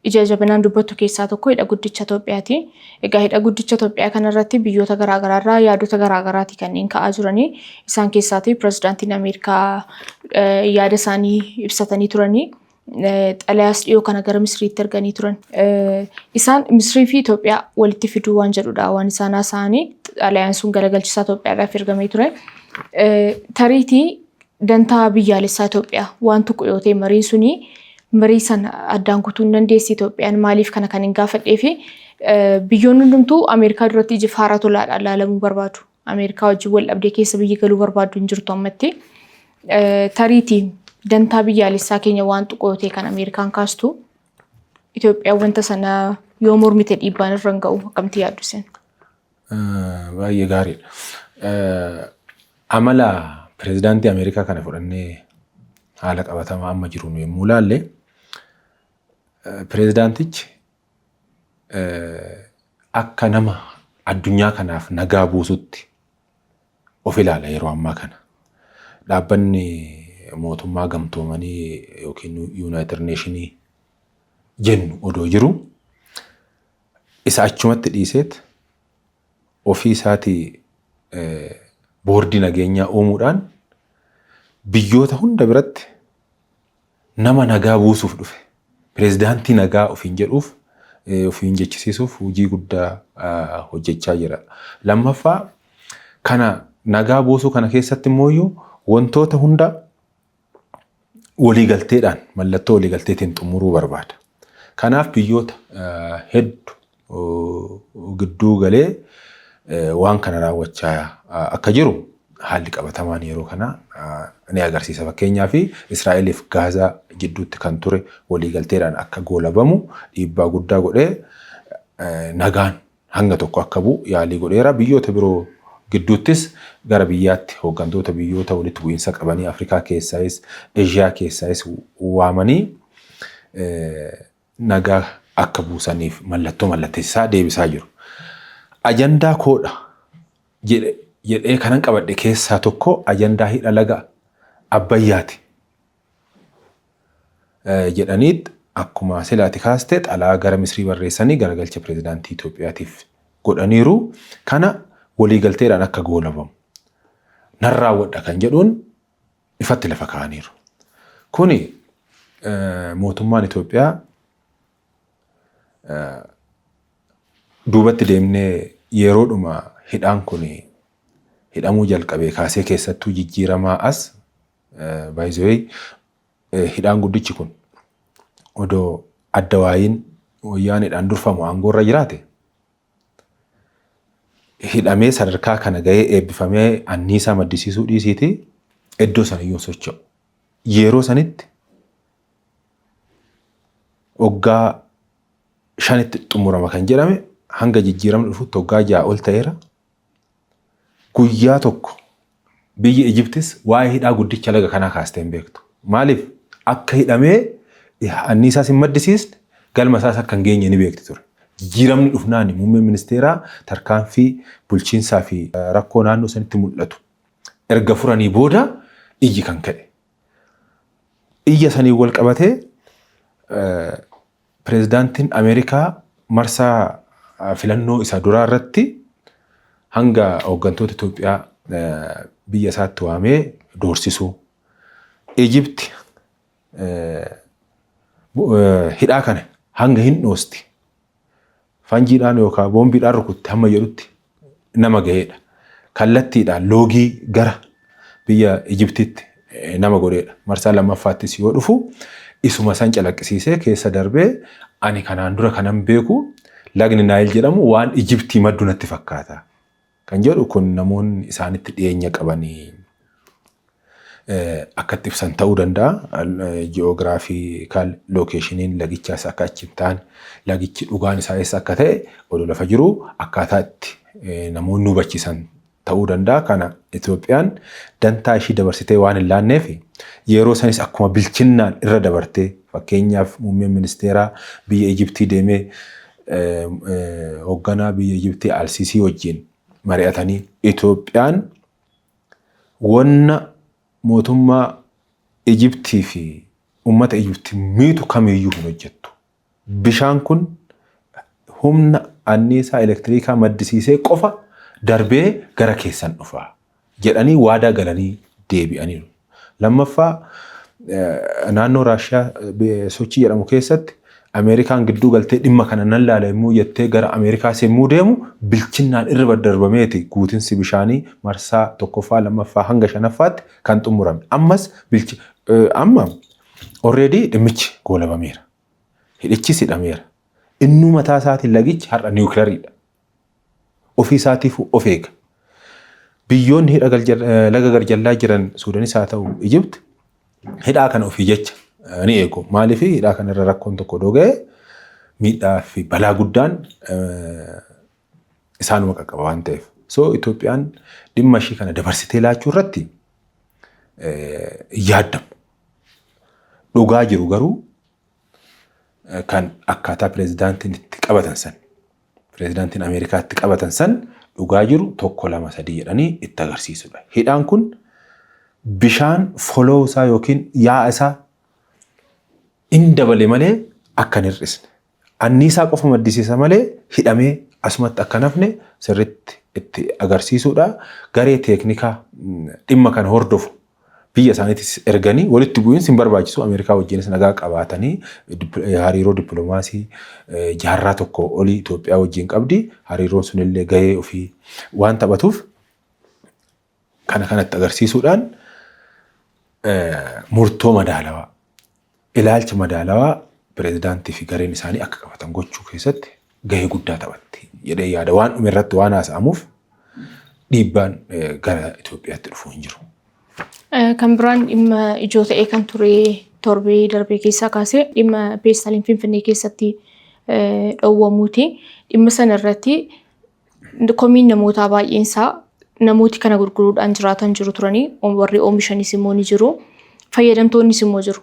ija jabinaan dubbattu keessaa tokko hidha guddicha Itoophiyaati. Egaa hidha guddicha Itoophiyaa kanarratti biyyoota garaagaraarraa yaadota garaagaraati kanneen ka'aa jiranii. Isaan keessaati pirezidaantiin Ameerikaa yaada isaanii ibsatanii turanii. Xalayaas dhiyoo kana gara Misiriitti erganii turan. Isaan Misirii fi Itoophiyaa walitti fiduu waan jedhudha waan isaan haasa'anii. Xalayaan sun galagalchisaa Itoophiyaadhaaf ergamee ture. Tariitii dantaa biyyaalessaa Itoophiyaa waan tuqu yoo ta'e, mariin suni marii sana addaan kutuu hin dandeessi Itoophiyaan? Maaliif kana kan hin gaafadhee fi biyyoonni hundumtuu Ameerikaa duratti ija faara tolaadhaan ilaalamuu barbaadu. Ameerikaa wajjin wal dhabdee keessa biyyi galuu barbaaddu hin jirtu ammatti. Tariitii dantaa biyyaalessaa keenya waan tuqu yoo ta'e kan Ameerikaan kaastu, Itoophiyaan wanta sana yoo mormite dhiibbaan irra hin ga'u? Akkamitti yaaddu isin? Baay'ee gaariidha. Amala pirezidaantii Ameerikaa kana fudhannee haala qabatamaa amma jiru yommuu ilaalle, pirezidaantichi akka nama addunyaa kanaaf nagaa buusutti of ilaala yeroo ammaa kana. Dhaabbanni mootummaa gamtoomanii yookiin United Nationii jennu odoo jiru isa achumatti dhiiseet ofii isaatii boordii nageenyaa uumuudhaan biyyoota hunda biratti nama nagaa buusuuf dhufe, pireezidaantii nagaa ofiin jedhuuf, ofiin jechisiisuuf hojii guddaa hojjechaa jira. Lammaffaa, kana nagaa buusuu kana keessatti immoo wantoota hunda waliigalteedhaan, mallattoo waliigalteetiin xumuruu barbaada. Kanaaf biyyoota hedduu gidduu galee waan kana raawwachaa akka jiru haalli qabatamaan yeroo kana ni agarsiisa. Fakkeenyaaf, Israa'eliif Gaazaa jidduutti kan ture waliigalteedhaan akka goolabamu dhiibbaa guddaa godhee nagaan hanga tokko akka bu'u yaalii godheera. Biyyoota biroo gidduuttis gara biyyaatti hooggantoota biyyoota walitti bu'iinsa qabanii Afrikaa keessaayis Eeshiyaa keessaayis waamanii nagaa akka buusaniif mallattoo mallatteessisaa deebisaa jiru. Ajandaa koodha jedhee kanan qabadhe keessaa tokko ajandaa hidha laga Abbayyaati jedhaniit akkuma silaati kaaste xalaa gara Misrii barreessanii garagalcha pireezidaantii Itoophiyaatiif godhaniiru. Kana waliigalteedhaan akka goolabamu nan raawwadha kan jedhuun ifatti lafa kaa'aniiru. Kuni mootummaan Itoophiyaa duubatti deemnee yeroodhuma hidhaan kun hidhamuu jalqabee kaasee, keessattuu jijjiiramaa as baay'isee, hidhaan guddichi kun odoo adda waayiin wayyaaneedhaan durfamu aangoorra jiraate hidhamee sadarkaa kana gahee eebbifamee anniisaa maddisiisuu dhiisiiti iddoo sana iyyuu socho'u. Yeroo sanitti waggaa 5tti xumurama kan jedhame hanga jijjiiramni dhufutti waggaa 6 ol ta'eera. Guyyaa tokko biyyi Ijiptis waa'ee hidhaa guddicha laga kanaa kaastee hin beektu. Maaliif? Akka hidhamee anniisaas hin maddisiisne, galma isaas akka hin geenye ni beekti ture. Jijjiiramni dhufnaan muummeen ministeeraa tarkaanfii bulchiinsaa fi rakkoo naannoo sanitti mul'atu erga furanii booda iyyi kan ka'e. Iyya saniin wal qabatee pireezidaantiin Ameerikaa marsaa filannoo isa duraa irratti hanga hooggantoota Itoophiyaa biyya isaatti waamee doorsisuu. Ijipti hidhaa kana hanga hin dhoosti, fanjiidhaan yookaan boombiidhaan rukutte hamma jedhutti nama ga'eedha. Kallattiidhaan loogii gara biyya Ijiptiitti nama godheedha. Marsaa lammaffaattis yoo dhufu isuma san calaqqisiisee keessa darbee, "Ani kanaan dura kanan beeku lagni Naayil jedhamu waan Ijiptii maddu natti fakkaata." Kan jedhu kun namoonni isaanitti dhiyeenya qabanii akka itti ibsan ta'uu danda'a. Geographical locationiin lagichaas akka achi hin taane, lagichi dhugaan isaa eessa akka ta'e oduu lafa jiru akkaataa itti namoonni hubachiisan ta'uu danda'a. Kana Itoophiyaan dantaa ishii dabarsitee waan hin laanneef yeroo sanis akkuma bilchinnaan irra dabartee, fakkeenyaaf muummeen ministeeraa biyya Ijiptii deemee hoogganaa biyya Ijiptii Alsiisii wajjin mari'atanii, Itoophiyaan wanna mootummaa Ijiptii fi uummata Ijiptii miitu kamiyyuu hin hojjettu. Bishaan kun humna anniisaa elektiriikaa maddisiisee qofa darbee gara keessan dhufa jedhanii waadaa galanii deebi'aniiru. Lammaffaa, naannoo Raashiyaa sochii jedhamu keessatti Ameerikaan gidduu galtee dhimma kana nan laala yommuu jettee gara Ameerikaas yommuu deemu bilchinnaan irra darbameeti guutinsi bishaanii marsaa tokkoffaa, lammaffaa hanga shanaffaatti kan xumurame. Ammas bilchi amma already dhimmichi goolabameera. Hidhichis hidhameera. Innuu mataa isaatiin lagichi har'a niwukilariidha. Ofii isaatiif of eega. Biyyoonni hidha laga garjallaa jiran, Suudanis haa ta'u Ijipt, hidhaa kana ofii jecha ni eegu. Maaliif? Hidhaa kanarra rakkoon tokko odoo ga'e miidhaa fi balaa guddaan isaanuma qaqqaba waan ta'eef. So Itoophiyaan dhimma ishii kana dabarsitee laachuu irratti yaaddamu. Dhugaa jiru garuu kan akkaataa pireezidaantiin itti qabatan san, pireezidaantiin Ameerikaa itti qabatan san, dhugaa jiru tokko, lama, sadii jedhanii itti agarsiisudha. Hidhaan kun Bishaan flow isaa yookiin yaa'a isaa in dabale malee akka hin hir'isne. Anniisaa qofa maddisiisa malee hidhamee asumatti akka nafne sirriitti itti agarsiisuudha. Garee teeknikaa dhimma kana hordofu biyya isaaniitis erganii, walitti bu'iinsi hin barbaachisu, Ameerikaa wajjinis nagaa qabaatanii, hariiroo dippiloomaasii jaarraa tokko olii Itoophiyaa wajjin qabdi. Hariiroon sunillee gahee ofii waan taphatuuf kana kanatti agarsiisuudhaan murtoo madaalawaa, ilaalcha madaalawaa pireezidaantii fi gareen isaanii akka qabatan gochuu keessatti gahee guddaa taphatti jedhee yaada. Waan dhume irratti waan haasa'amuuf dhiibbaan gara Itoophiyaatti dhufuu hin jiru. Kan biraan dhimma ijoo ta'ee kan ture torbee darbee keessaa kaasee dhimma peestaaliin Finfinnee keessatti dhowwamuuti. Dhimma sana irratti komiin namootaa baay'een isaa, namooti kana gurguruudhaan jiraatan jiru turanii, warri oomishanis immoo ni jiru, fayyadamtoonnis immoo jiru.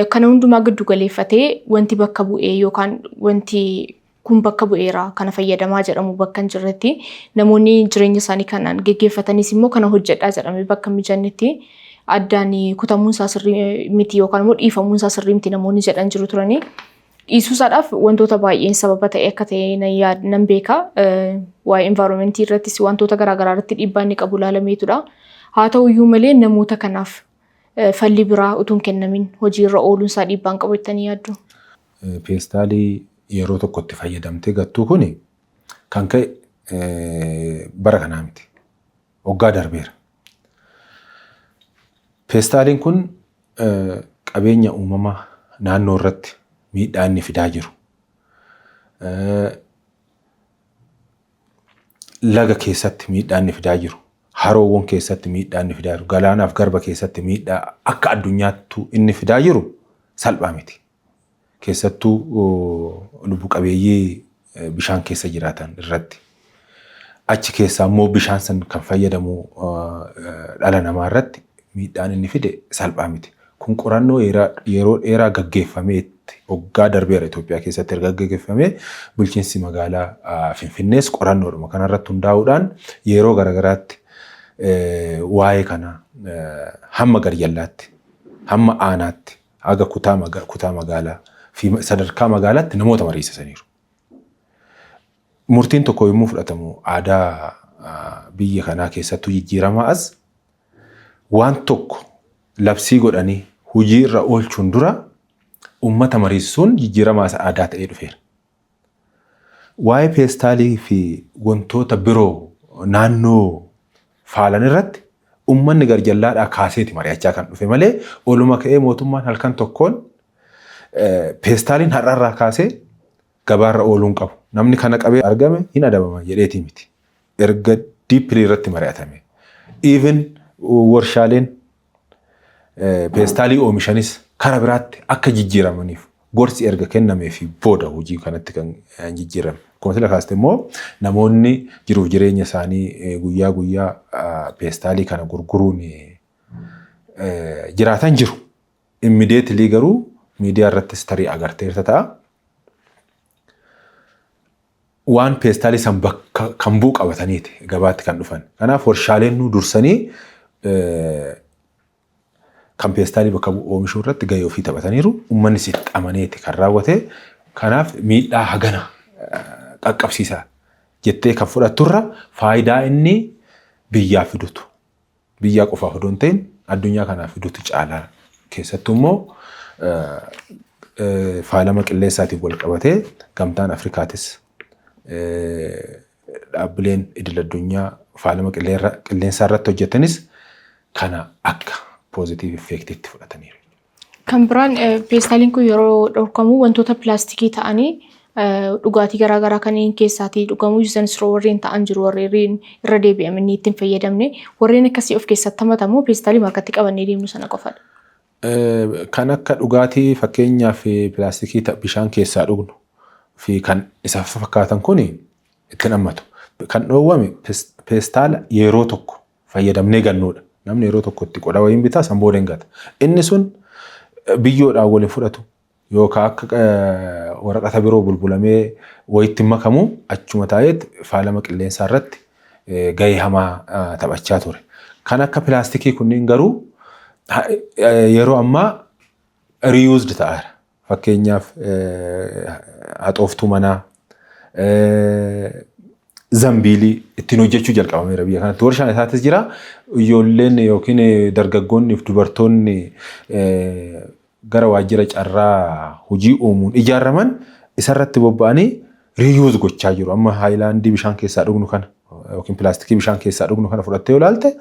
Kana hundumaa giddu galeeffatee wanti bakka bu'ee yookaan wanti kun bakka bu'eera, kana fayyadamaa jedhamu bakka hin jirretti, namoonni jireenya isaanii kanaan geggeeffatanis immoo kana hojjedhaa jedhamee bakka hin mijannetti, addaan kutamuun isaa sirrii miti yookaan immoo dhiifamuun isaa sirrii miti namoonni jedhan jiru turanii. Dhiisuusaadhaaf wantoota baay'een sababa ta'e akka ta'e nan beeka. Waa'ee environmentii irrattis wantoota garaagaraa irratti dhiibbaa inni qabu ilaalameetudha. Haa ta'u iyyuu malee namoota kanaaf falli biraa utuu hin kennamin hojiirra ooluun isaa dhiibbaan qabu jettanii yaaddu? Peestaalii yeroo tokkotti fayyadamtee gattuu kuni kan ka'e bara kanaa miti. Waggaa darbeera. Peestaaliin kun qabeenya uumamaa naannoo irratti miidhaa inni fidaa jiru, laga keessatti miidhaa inni fidaa jiru, haroowwan keessatti miidhaa inni fidaa jiru, galaanaaf garba keessatti miidhaa akka addunyaattuu inni fidaa jiru salphaa miti. Keessattuu lubbu qabeeyyii bishaan keessa jiraatan irratti. Achi keessaa immoo bishaan san kan fayyadamu dhala namaa irratti miidhaan inni fide salphaa miti. Kun qorannoo yeroo dheeraa gaggeeffameetti, waggaa darbeera Itoophiyaa keessatti erga gaggeeffamee. Bulchiinsi magaalaa Finfinnees qorannoodhuma kanarratti hundaa'uudhaan yeroo garaagaraatti waa'ee kana hamma garjallaatti, hamma aanaatti, haga kutaa magaalaa fi sadarkaa magaalaatti namoota mariisisaniiru. Murtiin tokko yommuu fudhatamu aadaa biyya kanaa keessattuu jijjiiramaa as waan tokko labsii godhanii hojii irra oolchuun dura uummata mariisisuun jijjiiramaa isa aadaa ta'ee dhufeera. Waa'ee peestaalii fi wantoota biroo naannoo faalan irratti uummanni garjallaadhaa kaaseeti mari'achaa kan dhufe malee oluma ka'ee mootummaan halkan tokkoon peestaaliin har'arraa kaasee gabaarra ooluun qabu, namni kana qabee argame hin adabama jedheetii miti. Erga deeply irratti mari'atame. Even warshaaleen peestaalii oomishanis kara biraatti akka jijjiiramaniif gorsi erga kennamee fi booda hojii kanatti kan jijjiirame. Akkuma sila kaaste immoo namoonni jiruuf jireenya isaanii guyyaa guyyaa peestaalii kana gurguruun jiraatan jiru. Immediately garuu miidiyaa irrattis tarii agarteerta ta'a. Waan peestaalii san bakka kan bu'u qabataniiti gabaatti kan dhufan. Kanaaf warshaaleen nu dursanii kan peestaalii bakka bu'u oomishuu irratti gahee ofii taphataniiru. Uummanni sitti amaneeti kan raawwate. Kanaaf miidhaa hagana qaqqabsiisa jettee kan fudhatturra faayidaa inni biyyaa fidutu, biyyaa qofaaf odoo hin ta'in addunyaa kanaaf fidutu caalaa. Keessattuu immoo faalama qilleensaatiin wal qabatee Gamtaan Afrikaatis, dhaabbileen idil addunyaa faalama qilleensaa irratti hojjetanis kana akka positive effectiitti fudhataniiru. Kan biraan peestaaliin kun yeroo dhorkamu wantoota pilaastikii ta'anii dhugaatii garaagaraa kanneen keessaatii dhugamuu use and throw warreen ta'an jiru, warreen irra deebi'amanii ittiin fayyadamne, warreen akkasii of keessatti hammatamu, peestaalii harkatti qabannee deemnu sana qofadha? Kan akka dhugaatii fakkeenyaaf pilaastikii bishaan keessaa dhugnu fi kan isa fakkaatan kun ittiin hammatu. Kan dhoowwame peestaala yeroo tokko fayyadamnee gannuudha. Namni yeroo tokko itti qodaa wayiin bitaa, san booda hin gata. Inni sun biyyoodhaan waliin fudhatu yookaan akka waraqata biroo bulbulamee wayitti makamu achuma taa'eet faalama qilleensaa irratti gahee hamaa taphachaa ture. Kan akka pilaastikii kunniin garuu yeroo ammaa reused ta'aara. Fakkeenyaaf, haxooftuu manaa, zambiilii ittiin hojjechuu jalqabameera biyya kanatti. Warshaan isaatis jira. Ijoolleen yookiin dargaggoonni fi dubartoonni gara waajjira carraa hojii uumuun ijaaraman isarratti bobba'anii reuse gochaa jiru. Amma haayilaandii bishaan keessaa dhugnu kana yookiin pilaastikii bishaan keessaa dhugnu kana fudhattee yoo ilaalte,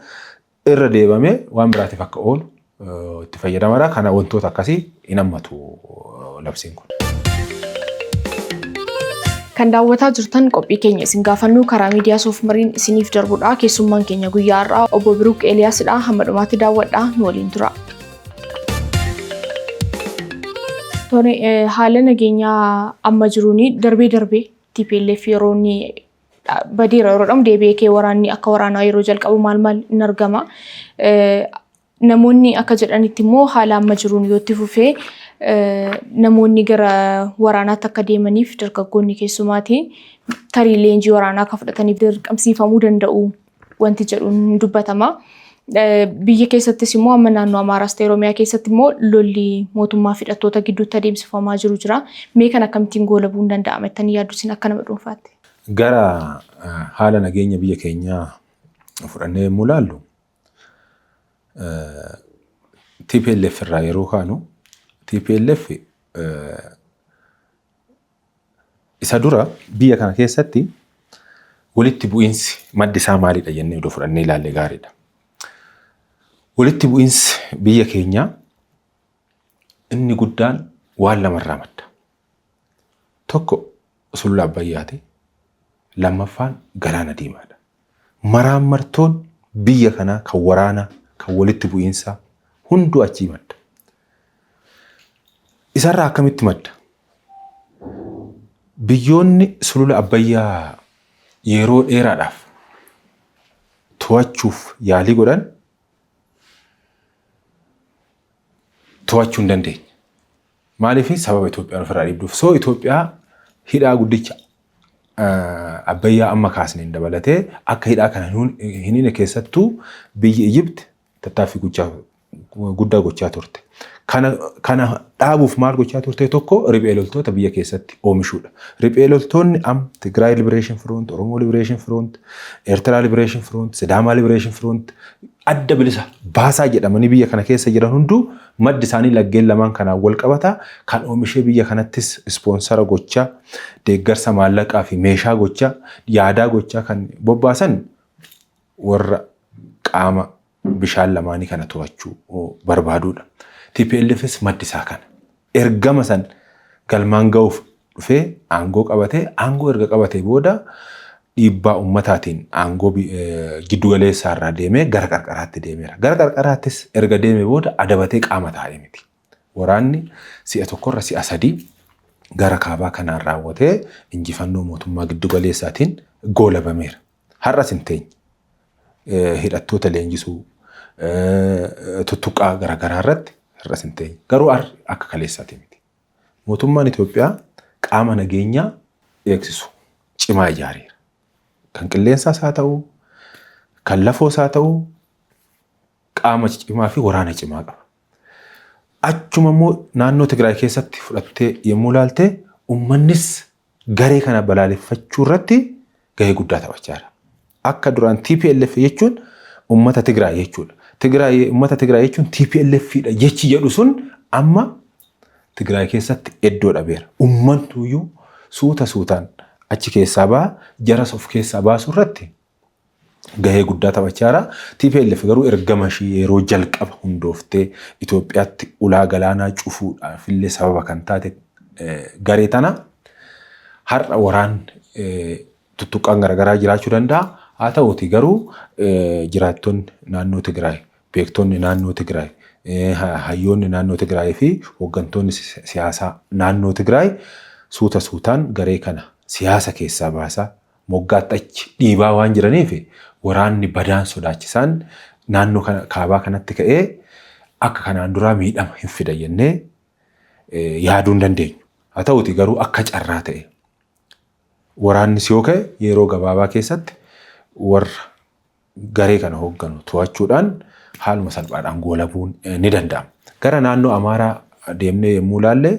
irra deebamee waan biraatiif akka oolu itti fayyadamadha. Kana wantoota akkasii hin hammatu labsiin kun. Kan daawwataa jirtan qophii keenya isin gaafannuu karaa miidiyaa Soofmariin isiniif darbudha. Keessummaan keenya guyyaa har'aa obbo Biruuk Eeliyaasidha. Hamma dhumaatti daawwadhaa, nu waliin tura. Tole, haala nageenyaa amma jiruun darbee darbee TPLF yeroo inni badeera yeroo dhamu, deebi'ee kee waraanni akka waraanaa yeroo jalqabu maal maal in argama. Namoonni akka jedhanitti immoo haala amma jiruun yoo itti fufee namoonni gara waraanaatti akka deemaniif, dargaggoonni keessumaati tarii leenjii waraanaa akka fudhataniif dirqamsiifamuu danda'u wanti jedhuun dubbatama. Biyya keessattis immoo amma naannoo Amaaraas ta'e Oromiyaa keessatti immoo lolli mootummaa fi hidhattoota gidduutti adeemsifamaa jiru jira. Mee kan akkamittiin goolabuun danda'ama jettanii yaaddu isin akka nama dhuunfaatti? Gara haala nageenya biyya keenyaa fudhannee yommuu ilaallu, TPLF irraa yeroo kaanu, TPLF isa dura biyya kana keessatti walitti bu'iinsi maddi isaa maalidha jennee odoo fudhannee ilaalle gaariidha. Walitti bu'iinsi biyya keenyaa inni guddaan waan lamarraa madda. Tokko sulula Abbayyaati. Lammaffaan Galaana Diimaadha. Maraan martoon biyya kanaa kan waraanaa, kan walitti bu'iinsaa hunduu achii madda. Isarraa akkamitti madda? Biyyoonni sulula Abbayyaa yeroo dheeraadhaaf to'achuuf yaalii godhan to'achuu hin dandeenye. Maaliif? Sababa Itoophiyaan ofirraa dhiibduuf. So Itoophiyaa hidhaa guddicha Abbayyaa amma kaasneen dabalatee akka hidhaa kana hin hiine keessattuu biyyi Ijipt tattaaffii guddaa gochaa turte. Kana dhaabuuf maal gochaa turte? Tokko, riphee loltoota biyya keessatti oomishuudha. Riphee loltoonni am Tigraay Liberation Front, Oromoo Liberation Front, Eertiraa Liberation Front, Sidaamaa Liberation Front, adda bilisa baasaa jedhamanii biyya kana keessa jiran hunduu maddi isaanii laggeen lamaan kanaan wal qabata. Kan oomishee biyya kanattis sponsor gochaa, deeggarsa maallaqaa fi meeshaa gochaa, yaadaa gochaa kan bobbaasan warra qaama bishaan lamaanii kana to'achuu barbaadudha. TPLFs maddi isaa kana. Ergama san galmaan ga'uuf dhufee aangoo qabatee, aangoo erga qabatee booda dhiibbaa ummataatiin aangoo giddugaleessaa irraa deemee gara qarqaraatti deemeera. Gara qarqaraattis erga deeme booda adabatee qaama taa'ee miti. Waraanni si'a tokkorra si'a sadii gara kaabaa kanaan raawwatee injifannoo mootummaa giddugaleessaatiin goolabameera. Har'as hin teenye. Hidhattoota leenjisuu, tuttuqqaa garaagaraa irratti har'as hin teenye. Garuu har'i akka kaleessaati miti. Mootummaan Itoophiyaa qaama nageenyaa eegsisu cimaa ijaareera. Kan qilleensaas haa ta'u, kan lafoos haa ta'u, qaama cimaa fi waraana cimaa qaba. Achuma immoo naannoo Tigraay keessatti fudhattee yommuu ilaalte, uummannis garee kana balaaleffachuu irratti gahee guddaa taphachaa jira. Akka duraan TPLF jechuun uummata Tigraay jechuudha. Tigraay, uummata Tigraay jechuun TPLF dha jechi jedhu sun amma Tigraay keessatti iddoo dhabeera. Uummantuyyuu suuta suutaan achi keessaa baha, jaras of keessaa baasuu irratti gahee guddaa taphachaa jira. TPLF garuu ergama ishii yeroo jalqaba hundooftee Itoophiyaatti ulaa galaanaa cufuudhaaf illee sababa kan taate garee tana har'a waraan tuttuqqaan garaagaraa jiraachuu danda'a. Haa ta'uuti garuu jiraattonni naannoo Tigraay, beektonni naannoo Tigraay, hayyoonni naannoo Tigraay fi hooggantoonni siyaasaa naannoo Tigraay suuta suutaan garee kana siyaasa keessaa baasaa, moggaatti achi dhiibaa waan jiraniif, waraanni badaan sodaachisaan naannoo kana kaabaa kanatti ka'ee akka kanaan duraa miidhama hin fida jennee yaaduu hin dandeenyu. Haa ta'uti garuu akka carraa ta'e waraannis yoo ka'e yeroo gabaabaa keessatti warra garee kana hoogganu to'achuudhaan haaluma salphaadhaan goolabuun ni danda'ama. Gara naannoo Amaaraa deemnee yommuu ilaalle,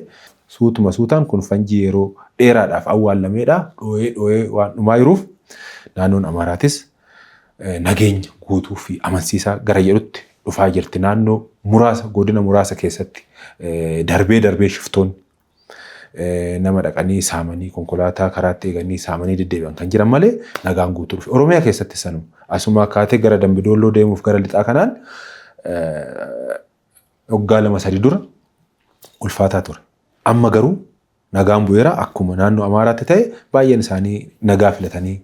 suutuma suutaan kun fanjii yeroo dheeraadhaaf awwaallameedha. Dhoo'ee dhoo'ee waan dhumaa jiruuf, naannoon Amaaraatis nageenya guutuu fi amansiisaa gara jedhutti dhufaa jirti. Naannoo muraasa, godina muraasa keessatti darbee darbee shiftoonni nama dhaqanii saamanii, konkolaataa karaatti eeganii saamanii deddeebi'an kan jiran malee, nagaan guutuu dhufe. Oromiyaa keessatti sanuma. Asuma kaatee gara Dambidolloo deemuuf gara lixaa kanaan waggaa 2-3 dura ulfaataa ture. Amma garuu nagaan bu'eera. Akkuma naannoo Amaaraatti ta'e, baay'een isaanii nagaa filatanii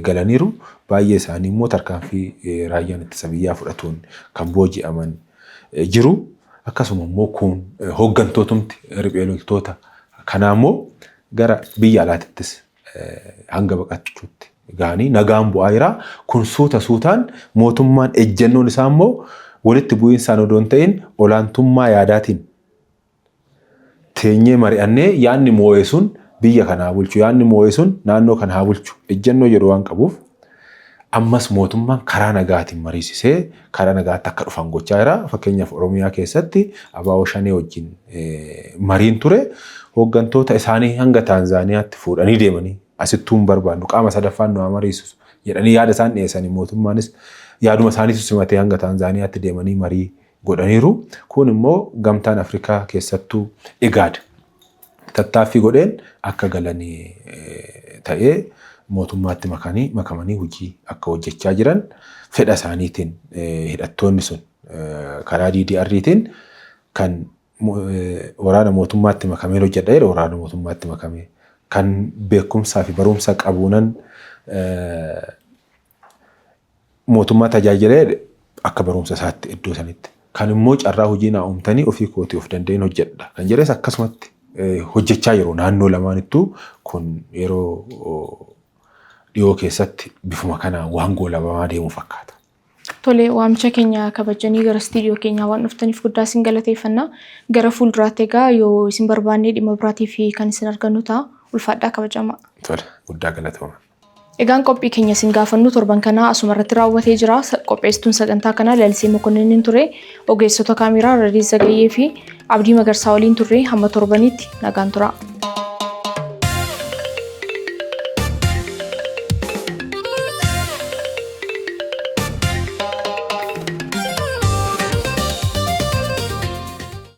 galaniiru. Baay'ee isaanii immoo tarkaanfii raayyaan ittisa biyyaa fudhatuun kan booji'aman jiru. Akkasuma immoo kun hooggantootumti riphee loltoota kanaa immoo gara biyya alaatittis hanga baqachuutti gahanii nagaan bu'aa jira. Kun suuta suutaan mootummaan ejjennoon isaa immoo walitti bu'iinsaan odoo hin ta'in, olaantummaa yaadaatiin teenyee mari'annee yaadni moo'e sun biyya kanaa bulchu, yaadni moo'e sun naannoo kana haa bulchu ejjennoo jedhu waan qabuuf, ammas mootummaan karaa nagaatiin mariisisee karaa nagaatti akka dhufan gochaa jira. Fakkeenyaaf, Oromiyaa keessatti ABO Shanee wajjin mariin ture, hooggantoota isaanii hanga Taanzaaniyaatti fuudhanii deemanii, asittuu hin barbaannu, qaama sadaffaan nu haa mariisisu jedhanii yaada isaan dhiyeessanii, mootummaanis yaaduma isaaniitu simatee hanga Taanzaaniyaatti deemanii marii godhaniiru. Kun immoo Gamtaan Afrikaa, keessattuu IGAD tattaaffii godheen akka galanii ta'ee, mootummaatti makanii makamanii hojii akka hojjechaa jiran, fedha isaaniitiin hidhattoonni sun karaa DDR'tiin kan waraana mootummaatti makamee hojjedha jedhe, waraana mootummaatti makamee, kan beekumsaa fi barumsa qabuunan mootummaa tajaajilee akka barumsa isaatti iddoo sanitti. Kan immoo carraa hojii naa uumtanii ofii kootii of danda'een hojjedha kan jedhes akkasumatti hojjechaa jiru. Naannoo lamaanittuu kun yeroo dhiyoo keessatti bifuma kanaan waan goolabamaa deemu fakkaata. Tole, waamicha keenya kabajanii gara istiidiyoo keenyaa waan dhuftaniif guddaa isin galateeffanna. Gara fuulduraatti egaa yoo isin barbaannee dhimma biraatii fi kan isin argannu ta'a. Ulfaadhaa, kabajamaa. Tole, guddaa galatooma. Egaan qophii keenya isin gaafannu torban kanaa asuma irratti raawwatee jira. Qopheessituun sagantaa kanaa Lalisee Mokonninnin ture. Ogeessota kaameraa Radii Zagayyee fi Abdii Magarsaa waliin turre. Hamma torbanitti nagaan tura.